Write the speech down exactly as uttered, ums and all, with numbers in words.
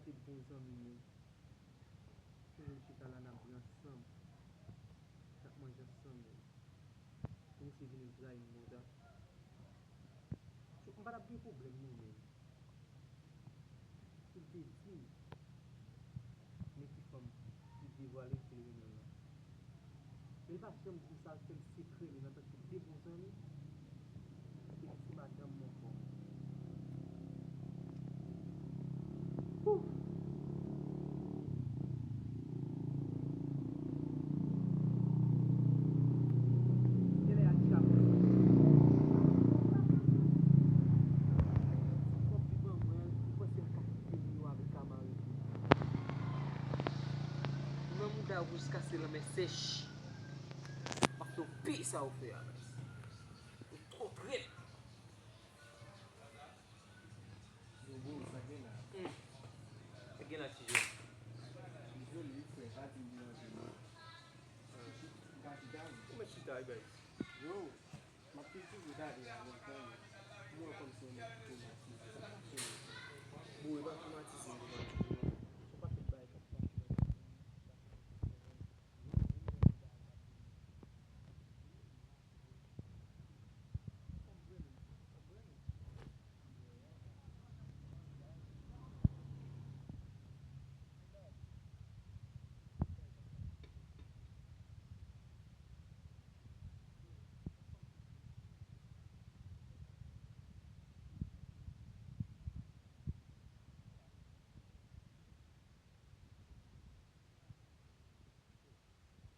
Se bon zanmi m wi. Nou menm chita la n ap bwè ansanm, n ap manje ansanm wi. Pou misye vin trayi m konsa. M pa t ap gen pwoblèm non menm. Si l te di m, men ki fanm li devwale l te renmen l lan. Men li pa janm di m sa, l fè l sekrè li antanke de bon zanmi. Epi se madanm mwen ankò. Woo! Genlè y ap chape. Kòb li ban mwen, ou panse m p ap kite pou yo avèk Kamari? Nan mouda w jiskaske lanmè sèch. M ap fè w peye sa ou fè a. Ou twò trèt. Yo, bro, sa gen la? Hmm. Sa gen la, ti jèn? Li joli, wi, frè, pa di m deranje non. Hmm. M ka chita, wi. Ou mèt chita, wi, guys. Yo, m ap toujou gade a lontan, wi. M wè kòmsi yon nèg ki twomatize. Sa k ap fè m? Bro, e pa twomatize, m twomatize.